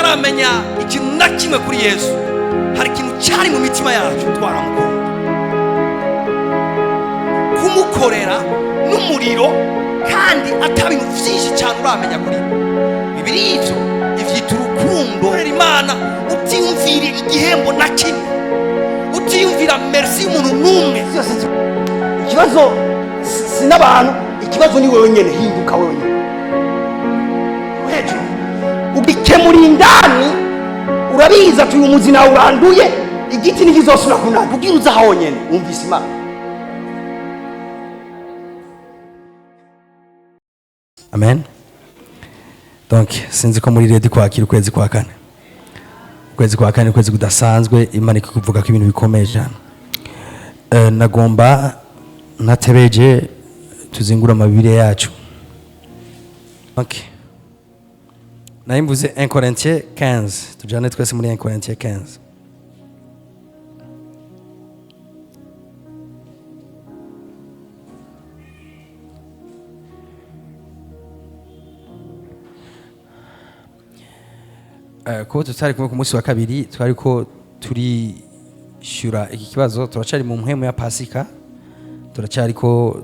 Tutaramenya ikintu na kimwe kuri Yesu, hari ikintu cyari mu mitima yacu, twaramukunda, kumukorera n'umuriro, kandi ata bintu byinshi cyane uramenya kuri we. Bibiri ivyo ivyita urukundo. Korera Imana utiyumvira igihembo na kimwe, utiyumvira merci y'umuntu n'umwe. Byose ikibazo si n'abantu, ikibazo ni wewe nyene. Hinduka wewe nyene hejuru, ubikemura indani. Urabizi ati uyu muzi nawe uranduye, igiti ntikizosubira kunaka kugira uze aho nyene wumvise Imana. Amen. Donc sinzi ko muri ready kwakira ukwezi kwa kane. Ukwezi kwa kane, ukwezi kudasanzwe, Imana ikuvuga ko ibintu bikomeye cyane. Nagomba ntatebeje tuzingura amabibiri yacu. Okay. Nari mvuze 1 Corinthiens 15, tujane twese muri 1 Corinthiens 15. Ko tutari kumwe ku munsi wa kabiri, twari ko turishyura iki kibazo. Turacari mu mpwemu ya Pasika, turacyari ko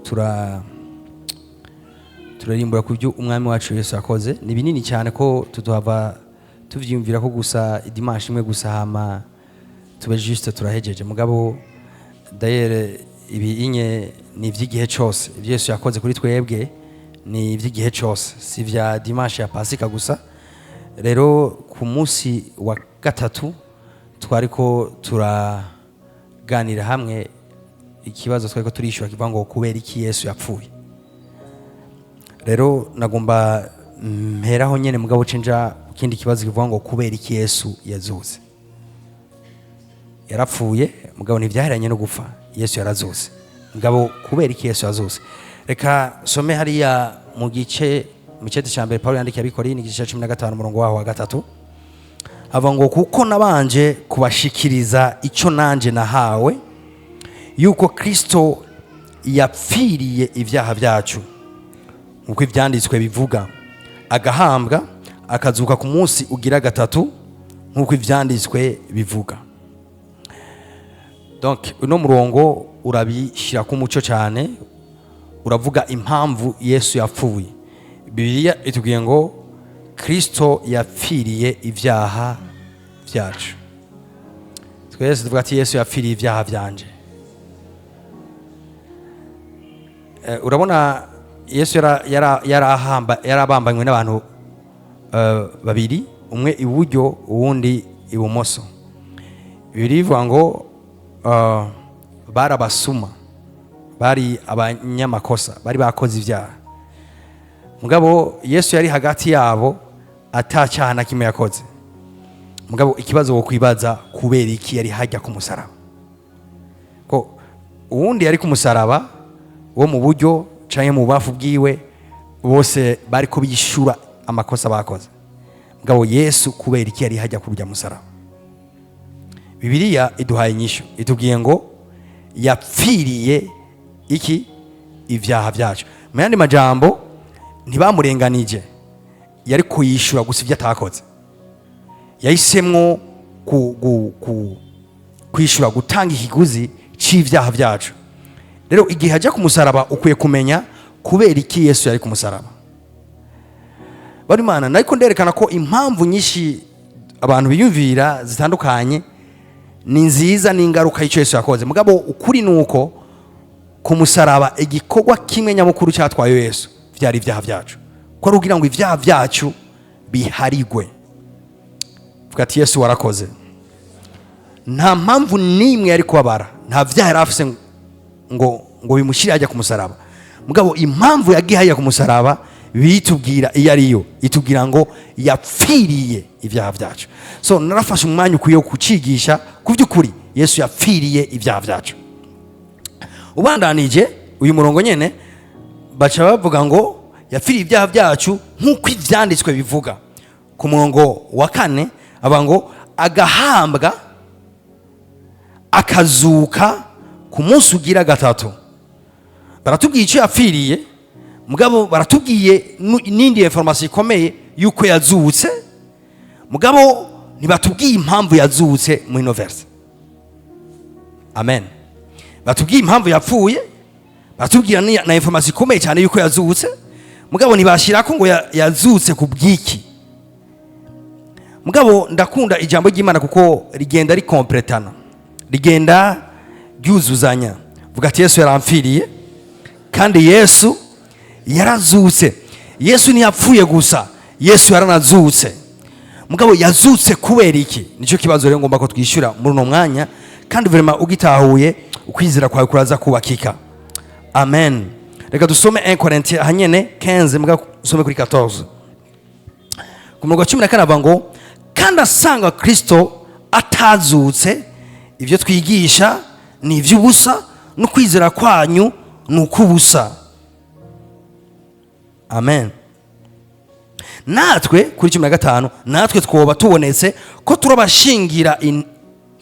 turarimbura ku byo Umwami wacu Yesu yakoze. Ni binini cyane ko tuduhava tuvyiyumvira ko gusa idimanshi imwe gusa, hama tube juste turahejeje. Mugabo d'ailleurs ibi inye ni ivy'igihe cose. Ibyo Yesu yakoze kuri twebwe ni ivy'igihe cose, si vya dimanche ya Pasika gusa. Rero ku munsi wa gatatu twariko turaganira hamwe ikibazo twariko turishyura kivuga ngo kubera iki Yesu yapfuye. Rero nagomba mperaho nyene, mugabo cinja kindi kibazo kivuga ngo kubera iki Yesu yazutse. Yarapfuye, mugabo ntivyaheranye no gupfa, Yesu yarazutse. Mugabo kubera iki Yesu yazutse? Reka some hariya mu gice, mu cete ca mbere Paulo yandikiye Abikorinto, igice ca 15, umurongo waho wa gatatu, ava ngo: "Kuko nabanje kubashikiriza ico nanje nahawe, yuko Kristo yapfiriye ibyaha byacu nkuko ibyanditswe bivuga, agahambwa, akazuka ku munsi ugira gatatu nkuko ibyanditswe bivuga." Donc uno murongo urabishyira ku muco cyane, uravuga impamvu Yesu yapfuye. Bibiliya itubwiye ngo Kristo yapfiriye ibyaha byacu. Twese tuvuga ati: "Yesu yapfiriye ibyaha byanje." Urabona Yesu yarabambanywe n'abantu babiri, umwe iburyo, uwundi ibumoso. Bibiri bivuga ngo bari abasuma, bari abanyamakosa, bari bakoze ibyaha. Mugabo Yesu yari hagati yabo, ata cyaha na kimwe yakoze. Mugabo ikibazo wo kwibaza, kubera iki yari hajya ku musaraba? Ko uwundi yari ku musaraba wo mu buryo canke mu bubafu bwiwe, bose bari ko bishura amakosa bakoze. Mugabo Yesu kubera iki yari hajya kurya musaraba? Bibiliya iduhaye inyishu, itubwiye ngo yapfiriye iki? Ibyaha byacu. Mu yandi majambo, ntibamurenganije, yari kuyishura gusa ibyo atakoze. Yahisemwo kwishura, gutanga ikiguzi c'ivyaha byacu. Rero igihe ajya ku musaraba, ukwiye kumenya kubera iki Yesu yari ku musaraba. Bari Imana, nariko nderekana ko impamvu nyinshi abantu biyumvira zitandukanye ni nziza n'ingaruka y'icyo Yesu yakoze. Mugabo ukuri ni uko ku musaraba igikorwa kimwe nyamukuru cyatwaye Yesu byari ibyaha byacu, ko ari kugira ngo ibyaha byacu biharigwe. Vuga ati: "Yesu warakoze." Nta mpamvu n'imwe yari kubabara, nta byaha yari afise ngo bimushyire ajya ku musaraba. Mugabo impamvu yagiye hajya ku musaraba bitubwira iyo ariyo, itubwira ngo yapfiriye ibyaha byacu. So narafashe umwanya ukwiye kucigisha ku by'ukuri Yesu yapfiriye ibyaha byacu. Ubandanije uyu murongo nyene, baca bavuga ngo yapfiriye ibyaha byacu nk'uko ibyanditswe bivuga. Ku murongo wa kane avuga ngo agahambwa, akazuka ku munsi ugira gatatu. Baratubwiye icyo yapfiriye, mugabo baratubwiye n'indi information ikomeye yuko yazutse. Mugabo ntibatubwiye impamvu yazutse muri ino verse. Amen. Batubwiye impamvu yapfuye, batubwira na information ikomeye cyane yuko yazutse, mugabo ntibashirako ngo yazutse ku bw'iki. Mugabo ndakunda ijambo ry'Imana kuko rigenda rikompletana, rigenda ryuzuzanya. Vuga ati Yesu yaramfiriye kandi Yesu yarazutse. Yesu ntiyapfuye gusa, Yesu yaranazutse. Mugabo yazutse kubera iki? Nicyo kibazo rero ngomba ko twishyura muri uno mwanya, kandi vraiment ugitahuye ukwizera kwawe kuraza kubakika. Amen. Reka dusome 1 Corinthiens hanyene 15, mugabo usome kuri 14. Ku murongo wa 14 avuga ngo kandi asanga Kristo atazutse, ibyo twigisha ni iby'ubusa, no kwizera kwanyu ni uk'ubusa. Amen. Natwe kuri 15, natwe twoba tubonetse ko turabashingira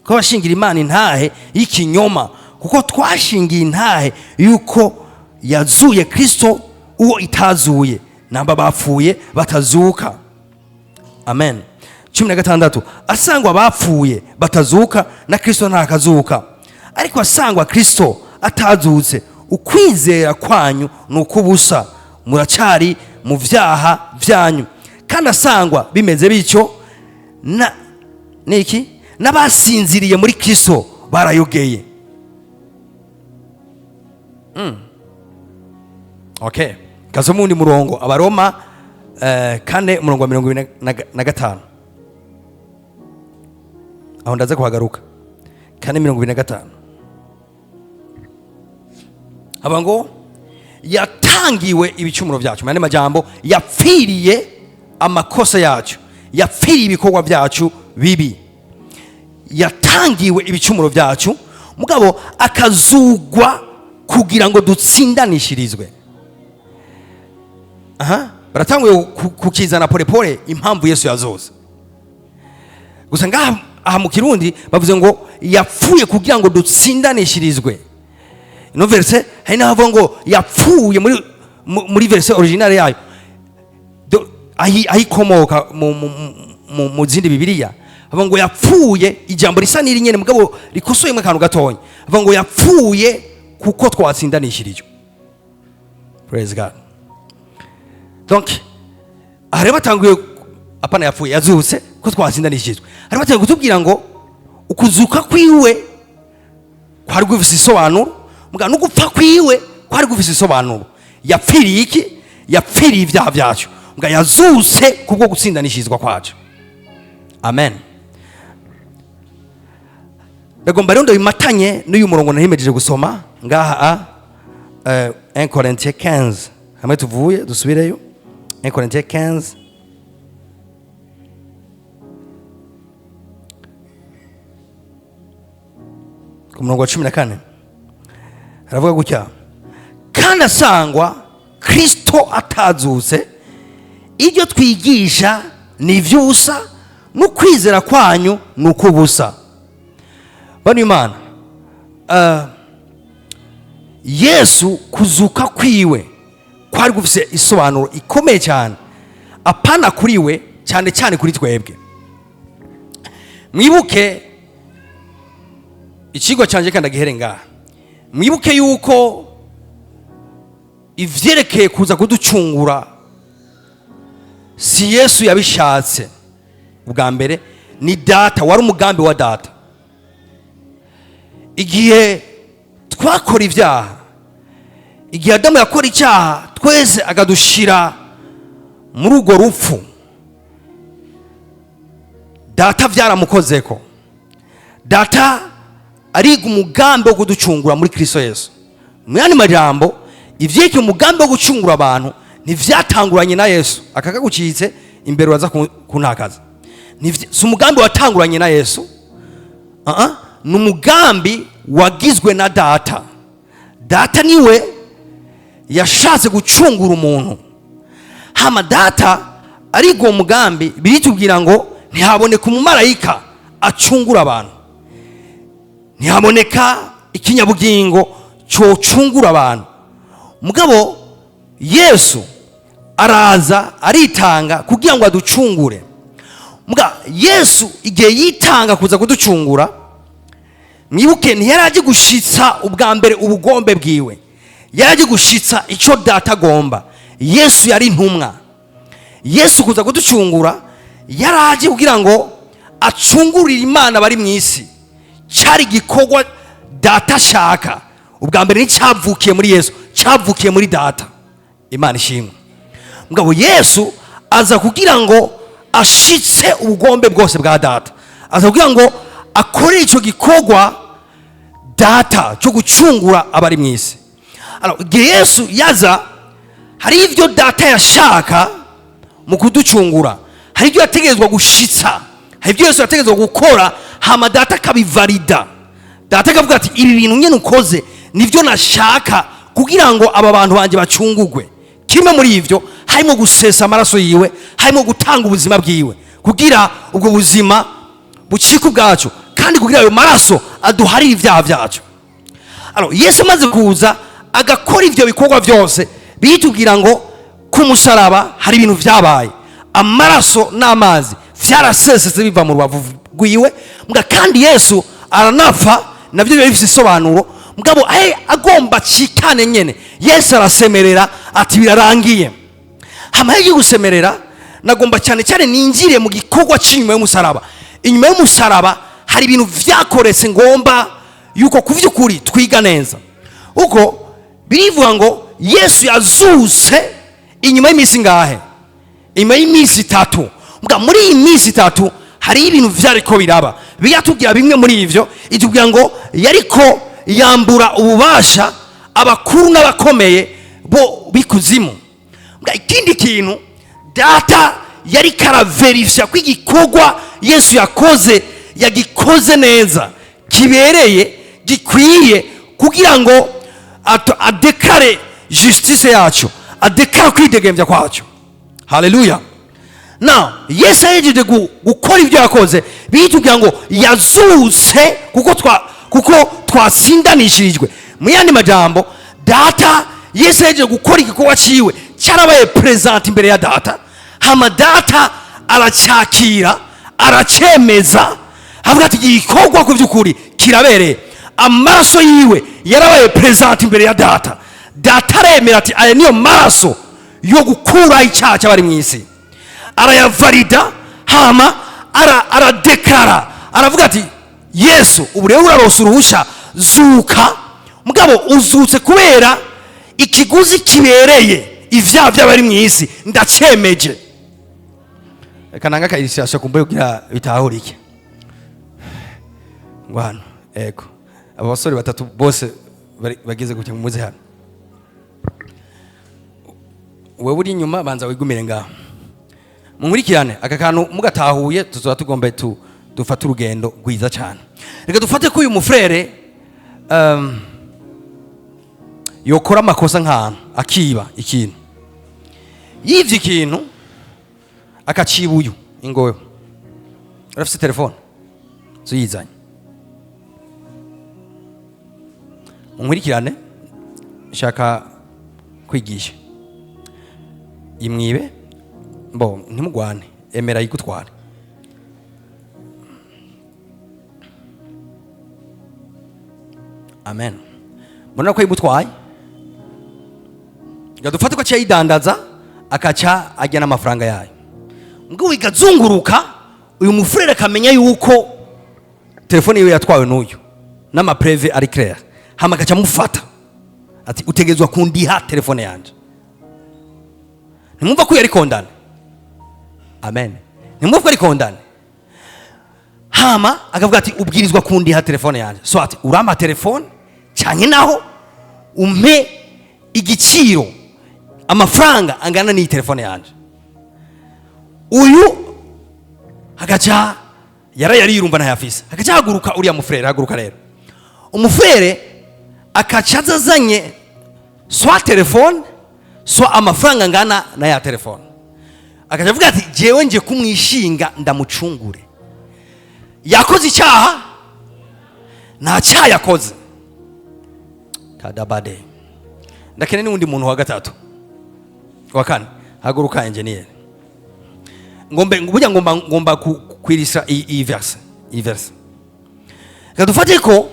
ko bashingira Imana intahe y'ikinyoma, kuko twashingiye intahe yuko yazuye Kristo uwo itazuye, namba bapfuye batazuka. Amen. 16, asangwa bapfuye batazuka na Kristo ntakazuka, ariko asangwa Kristo atazutse, ukwizera kwanyu ni ukubusa, muracari mu vyaha vyanyu. Kandi asangwa bimeze bityo, na niki n'abasinziriye muri Kristo barayogeye. Okay, kazo mundi murongo Abaroma 4 umurongo wa 25. Aho ndaza kuhagaruka. 4:25. Haba ngo yatangiwe ibicumuro byacu, mane majambo yapfiriye amakosa yacu, yapfiriye ibikorwa byacu bibi, yatangiwe ibicumuro byacu, mugabo akazugwa kugira ngo dutsindanishirizwe. Aha baratanguye kukizana polepole impamvu Yesu yazoza. Gusa ngaha aha mu Kirundi bavuze ngo yapfuye kugira ngo dutsindanishirizwe. Ino verse hari n'aho ngo yapfuye muri verse originale yayo ayikomoka mu zindi Bibiliya, bavuga ngo yapfuye, ijambo risa n'iri nyene mugabo rikosoyemo akantu gatonya, bavuga ngo yapfuye kuko twatsindanishirijwe. Praise God. Donc aha rero batanguye, apana yapfuye, yazutse ko twatsindanishirijwe. Hari batanguye kutubwira ngo ukuzuka kwiwe kwari gufise isobanuro, mugabo no gupfa kwiwe kwari gufise isobanuro. Yapfiriye iki? Yapfiriye ibyaha byacu, mugabo yazutse kubwo gutsindanishirizwa kwacu. Amen. Ndagomba rero ndabimatanye n'uyu murongo nahimejeje gusoma ngaha 1 Corinthiens 15, hamwe tuvuye dusubireyo 1 Corinthiens 15. Ku murongo wa 14 aravuga gutya: kandi asangwa Kristo atazutse, ibyo twigisha ni iby'ubusa, no kwizera kwanyu ni ukubusa. Bano Imana, Yesu kuzuka kwiwe kwari gufise isobanuro ikomeye cyane, apana kuri we, cyane cyane kuri twebwe. Mwibuke ikigo cyanje kandi agihere ngaha. Mwibuke yuko ivyerekeye kuza kuducungura si Yesu yabishatse ubwa mbere, ni data, wari umugambi wa data. Igihe twakora ibyaha, igihe Adamu yakora icyaha, twese akadushira muri urwo rupfu, data byaramukozeko. Data ariga umugambi wo kuducungura muri Kristo Yesu. Mu yandi majambo, ivyeke umugambi wo gucungura abantu ntivyatanguranye na Yesu. Akakagucitse imbere uraza kuntakaza. Si umugambi watanguranye na Yesu. Ni umugambi wagizwe na data. Data niwe yashatse gucungura umuntu. Hama data ariga uwo mugambi, biritubwira ngo ntihaboneka umumarayika acungura abantu, ntihaboneka ikinyabugingo cyocungura abantu. Mugabo Yesu araza aritanga kugira ngo aducungure. Mbwa Yesu igihe yitanga kuza kuducungura, mwibuke, ntiyari aje gushitsa ubwa mbere ubugombe bwiwe, yari aje gushitsa icyo Data agomba. Yesu yari intumwa. Yesu kuza kuducungura, yari aje kugira ngo acungurire Imana bari mu isi. Cyari igikorwa Data ashaka. Ubwa mbere nticyavukiye muri Yesu, cyavukiye muri Data. Imana ishimwe. Mugabo Yesu aza kugira ngo ashitse ubugombe bwose bwa Data, aza kugira ngo akore icyo gikorwa Data cyo gucungura abari mu isi. Alors, igihe Yesu yaza, hari ibyo Data yashaka mu kuducungura, hari ibyo yategerezwa gushitsa, hari ibyo Yesu yategerezwa gukora, hama Data akabivalida. Data akavuga ati: "Ibi bintu nyine ukoze nibyo nashaka kugira ngo aba bantu banjye bacungugwe." Kimwe muri ibyo harimo gusesa amaraso yiwe, harimo gutanga ubuzima bwiwe kugira ubwo buzima bucike ubwacu, kandi kugira ayo maraso aduharire ibyaha byacu. Alors, Yesu amaze kuza agakora ibyo bikorwa byose, bitubwira ngo ku musaraba hari ibintu byabaye: amaraso n'amazi byarasesetse biva mu rubavu rwiwe. Mbwa kandi Yesu aranapfa, nabyo biba bifite isobanuro. Mugabo agomba cikane nyene, Yesu arasemerera ati: "Birarangiye." Hama yagiye gusemerera, nagomba cyane cyane ninjire mu gikorwa cy'inyuma y'umusaraba. Inyuma y'umusaraba hari ibintu vyakoretse, ngomba yuko ku vy'ukuri twiga neza. Uko birivuga ngo Yesu yazutse inyuma y'iminsi ngahe? Inyuma y'iminsi 3. Mbwa muri iyi minsi 3 hari ibintu vyariko biraba. Biratubwira bimwe muri ivyo, itubwira ngo yariko yambura ububasha abakuru n'abakomeye bo b'ikuzimu. Mbwa ikindi kintu, Data yari karaverifya ko igikorwa Yesu yakoze yagikoze neza, kibereye, gikwiye kugira ngo adekare justice yacu, adekare kwidegembya kwacu. Haleluya! Now, Yesu yahejeje gukora ibyo yakoze, bitubwira ngo yazutse kuko twatsindanishirijwe. Mu yandi majambo, Data, Yesu yahejeje gukora igikorwa ciwe, cyarabaye présent imbere ya Data, hama Data aracyakira, aracyemeza, avuga ati: "Igikorwa ku by'ukuri kirabereye." Amaraso yiwe yarabaye présent imbere ya Data. Data aremera ati: "Aya niyo maraso yo gukuraho icyaha cy'abari mu isi." Arayavalida, hama aradekara, aravuga ati: "Yesu, ubu rero uraronsa uruhushya, zuka." Mugabo uzutse kubera ikiguzi kibereye ivyaha by'abari mu isi, ndacyemeje. Reka nanga aka illustration kumbuye kugira bitahurike. Ngo hano, ego, aba basore batatu bose bageze gutya, muze hano. Wewe uri inyuma, banza wigumire ngaho. Munkurikirane aka kantu, mugatahuye tuzoba tugomba dufate urugendo rwiza cyane. Reka dufate ko uyu mufrere yokora amakosa nk'ahantu akiba ikintu. Yivye ikintu, akaciba uyu ingowe. Urafise telefone, zuyizanye. Munkurikirane, nshaka kwigisha. Imwibe bo, ntimugwane, emera yigutware. Amen. Murabona ko yigutwaye, ngo dufate ko aciye ayidandaza, akaca ajya n'amafaranga yayo. Mbwo igazunguruka, uyu mufurere akamenya yuko telefone yiwe yatwawe n'uyu, n'ama preuves ari clair, hama agaca amufata ati: "Utegerezwa kundiha telefone yanje." Ntimwumva ko yari condamné? Amen. Ntimwumva ko ari condamné? Hama akavuga ati: "Ubwirizwa kundiha telefone yanje, so ati urampa telefone cyane, naho umpe igiciro, amafaranga angana n'iyi telefone yanje." Uyu agaca yari yirumva ntayafise, agaca haguruka uriya mufurere. Haguruka rero. Umufurere akaca aza azanye soit telefone, soit amafaranga angana na ya telefone, akaca avuga ati: "Jewe nje kumwishinga ndamucungure." Yakoze icyaha? Nta cyaha yakoze. Kadabade. Ndakene n'undi muntu wa gatatu, wa kane. Haguruka, enjeniyeri. Ngombe burya ngomba kwirisa iyi verse, iyi verse. Reka dufate ko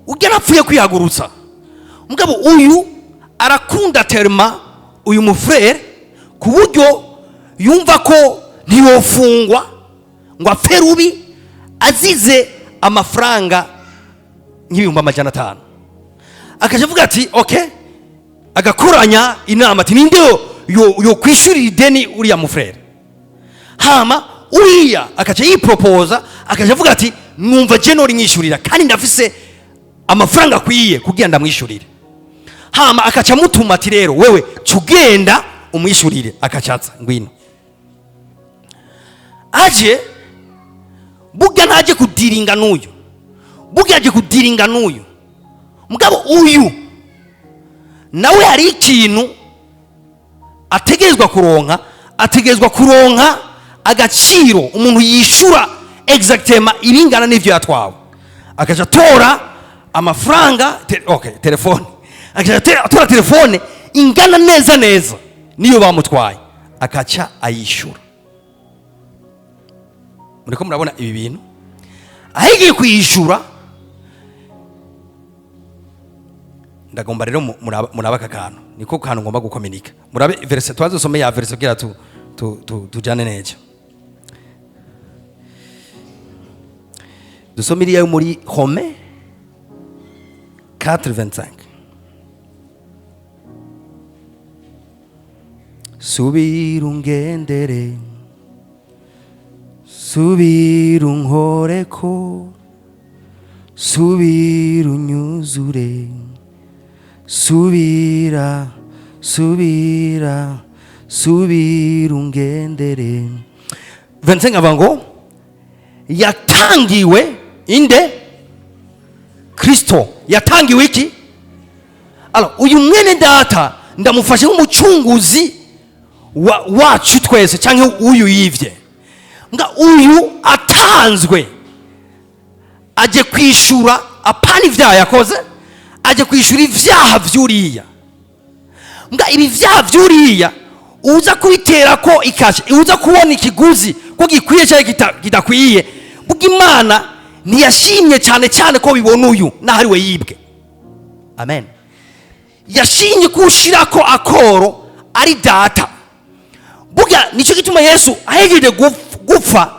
ujya arapfuye kwihagurutsa, mugabo uyu arakunda terima uyu mufrere ku buryo yumva ko ntiyofungwa ngo apfe rubi azize amafaranga nk'500,000. Akaja avuga ati okay, agakoranya inama ati ninde yo kwishurira ideni uriya mufrere? Hama uriya akaca yipropoza, akaja avuga ati numva je nori nyishurira kandi ndafise amafaranga akwiye kugira ndamwishurire. Hama akaca amutuma ati rero wewe cugenda umwishurire. Akacatsa ngwino aje burya ntaje kudiringa n'uyu, burya aje kudiringa n'uyu. Mugabo uyu nawe hari ikintu ategerezwa kuronka, ategerezwa kuronka agaciro umuntu yishura exactement ibingana n'ivyo yatwawe. Akaja atora amafaranga okay, telefone, akaja atora telefone ingana neza neza niyo bamutwaye, akaca ayishura. Muriko murabona ibi bintu ahigiye kuyishura. Ndagomba rero muraba aka kantu, niko kantu ngomba gukominika. Murabe verse twazosome, ya verse kugira tujane neza. Dusome iriya yo muri Romains 4:25. Subira ungendere, subira unkoreko, subira unyuzure, subira, subira, subira ungendere. 25 avuga ngo yatangiwe inde? Kristo yatangiwe iki? Alors uyu mwene data ndamufashe nk'umucunguzi wacu twese, cyangwa uyu yivye nga uyu atanzwe aje kwishura apana ivyaha yakoze, aje kwishura ivyaha vy'uriya. Nga ibi vyaha vy'uriya uza kubitera ko ikashe, uza kubona ikiguzi ko gikwiye cyangwa kidakwiye. Burya Imana ntiyashimye cyane cyane ko bibona uyu naho ari we yibwe. Amen. Yashimye ko ushirako akoro ari data. Burya nicyo gituma Yesu ahejeje gupfa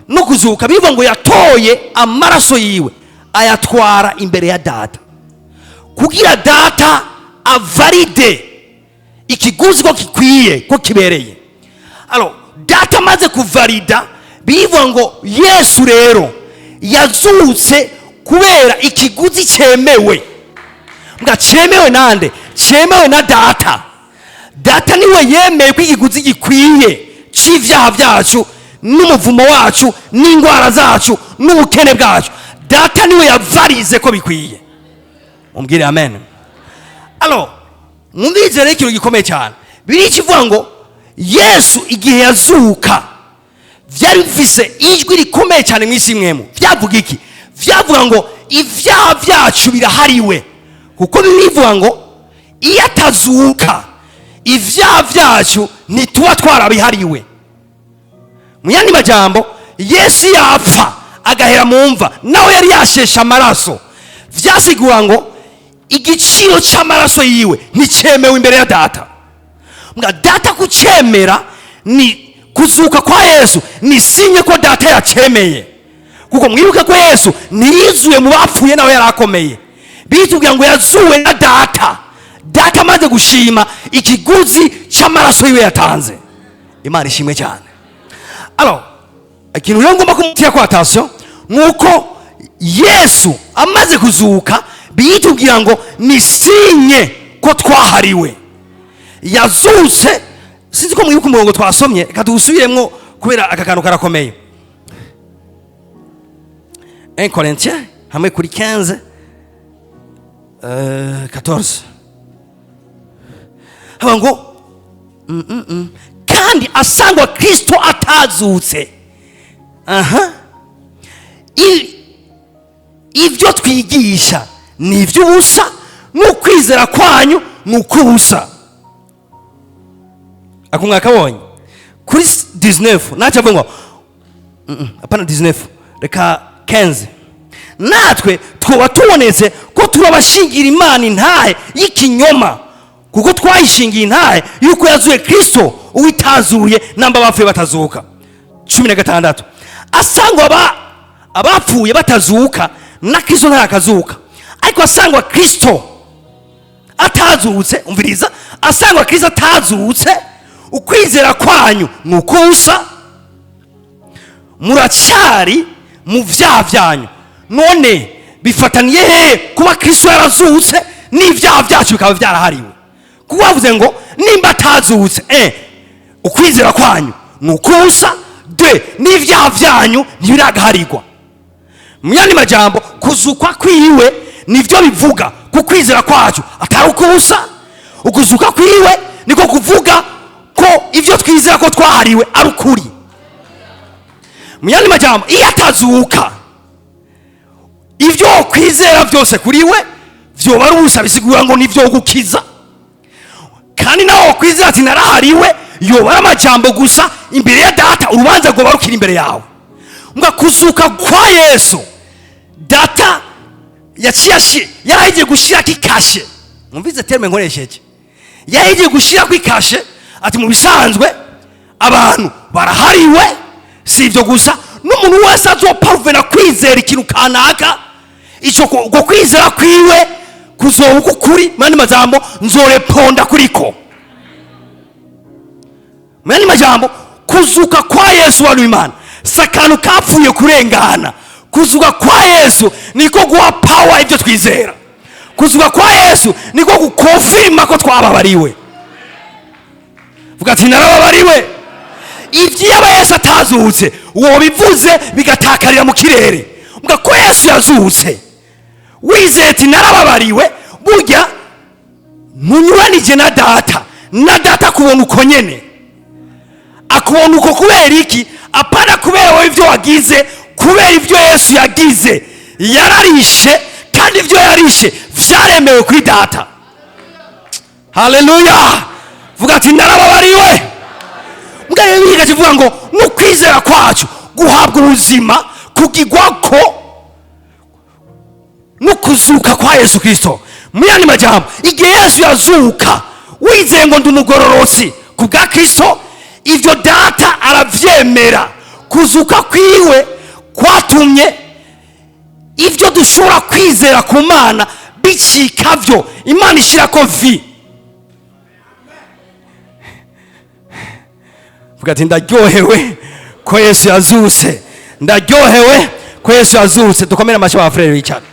no kuzuka, bivuga ngo yatoye amaraso yiwe ayatwara imbere ya data kugira data avalide ikiguzi ko gikwiye, ko kibereye. Alors data amaze kuvalida, bivuga ngo Yesu rero yazutse kubera ikiguzi cyemewe. Nga cyemewe nande? Cyemewe na data. Data niwe yemeye ko ikiguzi gikwiye c'ivyaha byacu n'umuvumo wacu n'indwara zacu n'ubukene bwacu. Data niwe yavarize ko bikwiye. Mumbwire amen. Alors mwumvirize rero ikintu gikomeye cyane. Biri kivuga ngo Yesu igihe yazuka byari bifise ijwi rikomeye cyane mu isi mwemu. Byavuga iki? Byavuga ngo ivyaha byacu birahariwe, kuko bivuga ngo iyo atazuka ivyaha byacu ntituba twarabihariwe. Mu yandi majambo, Yesu yapfa agahera mu mva nawe yari yasheshe amaraso, vyasigura ngo igiciro c'amaraso yiwe nticyemewe imbere ya data. Mbwa data kucemera ni kuzuka kwa Yesu ni sinye ko data yacemeye, kuko mwibuke ko Yesu ntiyizuye mu bapfuye nawe yarakomeye. Bitubwira ngo yazuwe na data, data amaze gushima ikiguzi c'amaraso yiwe yatanze. Imana ishimwe cyane. Alors ikintu rero ngomba kumutira ko attention nuko Yesu amaze kuzuka bitubwira ngo ni sinye ko twahariwe, yazutse. Sinzi ko mwibuka umurongo twasomye, reka tuwusubiremwo kubera aka kantu karakomeye. 1 Corinthiens hamwe kuri 15 14 haba ngo kandi asangwa Kristo atazutse, aha, ibyo twigisha ni iby'ubusa n'ukwizera kwanyu ni ukw'ubusa. Ako mwakabonye kuri 18. 19 naca avuga ngo apana 19, reka 15. Natwe twaba tubonetse ko turabashingira Imana intahe y'ikinyoma, kuko twayishingiye intahe yuko yazuye Kristo, uwitazuye namba abapfuye batazuka. 16, asangwa abapfuye batazuka, na Kristo ntarakazuka. Ariko asangwa Kristo atazutse, umviriza, asangwa Kristo atazutse, ukwizera kwanyu ni ukusa, muracyari mu byaha byanyu. None bifataniye hehe kuba Kristo yarazutse n'ibyaha byacu bikaba byarahariwe? Kuko bavuze ngo nimba atazutse, ukwizera kwanyu ni ukusa, de n'ibyaha byanyu ntibiragaharirwa. Mu yandi majambo, kuzukwa kwiwe nibyo bivuga ku kwizera kwacu atari ukubusa. Ukuzuka kwiwe niko kuvuga ko ibyo twizera ko twahariwe ari ukuri. Mu yandi majambo, iyo atazuka, ibyo kwizera byose kuri we byoba ari ubusa, bisigura ngo nibyo gukiza. Kandi nawe wakwizera ati narahariwe, yoba ari amajambo gusa imbere ya Data, urubanza rwoba rukiri imbere yawe. Ngo kuzuka kwa Yesu, Data yaciye yaragiye gushyirako ikashe. Mwumvise terme nkoresheje? Yaragiye gushyirako ikashe, ati mu bisanzwe abantu barahariwe. Si ibyo gusa, n'umuntu wese azoparuvena kwizera ikintu kanaka, icyo uko kwizera kwiwe kuzoba uko ukuri. Mu yandi majambo, nzoreponda kuriko. Mu yandi majambo, kuzuka kwa Yesu, wari Imana, si akantu kapfuye kurengana. Kuzuka kwa Yesu niko guha power ibyo twizera. Kuzuka kwa Yesu niko gukonfirima ko twababariwe. Vuga ati narababariwe. Ibyo yaba Yesu atazutse, wobivuze bigatakarira mu kirere. Mbwa ko Yesu yazutse, wizeye ati narababariwe, burya ntunyuranije na Data, na Data akubona uko nyene. Akubona uko kubera iki? Apana kubera wowe ibyo wagize, kubera ibyo Yesu yagize. Yararishe, kandi ibyo yarishe vyaremewe kuri Data. Haleluya! Vuga ati narababariwe. Mbwa rero kivuga ngo n'ukwizera kwacu guhabwa ubuzima kugigwa ko no kuzuka kwa Yesu Kristo. Mu yandi majambo, igihe Yesu yazuka, wizeye ngo ndi umugororotsi ku bwa Kristo, ibyo Data aravyemera. Kuzuka kwiwe kwatumye ibyo dushobora kwizera ku Mana bicika byo Imana ishyirako vi. Vuga ati ndaryohewe ko Yesu yazutse, ndaryohewe ko Yesu yazutse. Dukomere amashyi ba frère Richard.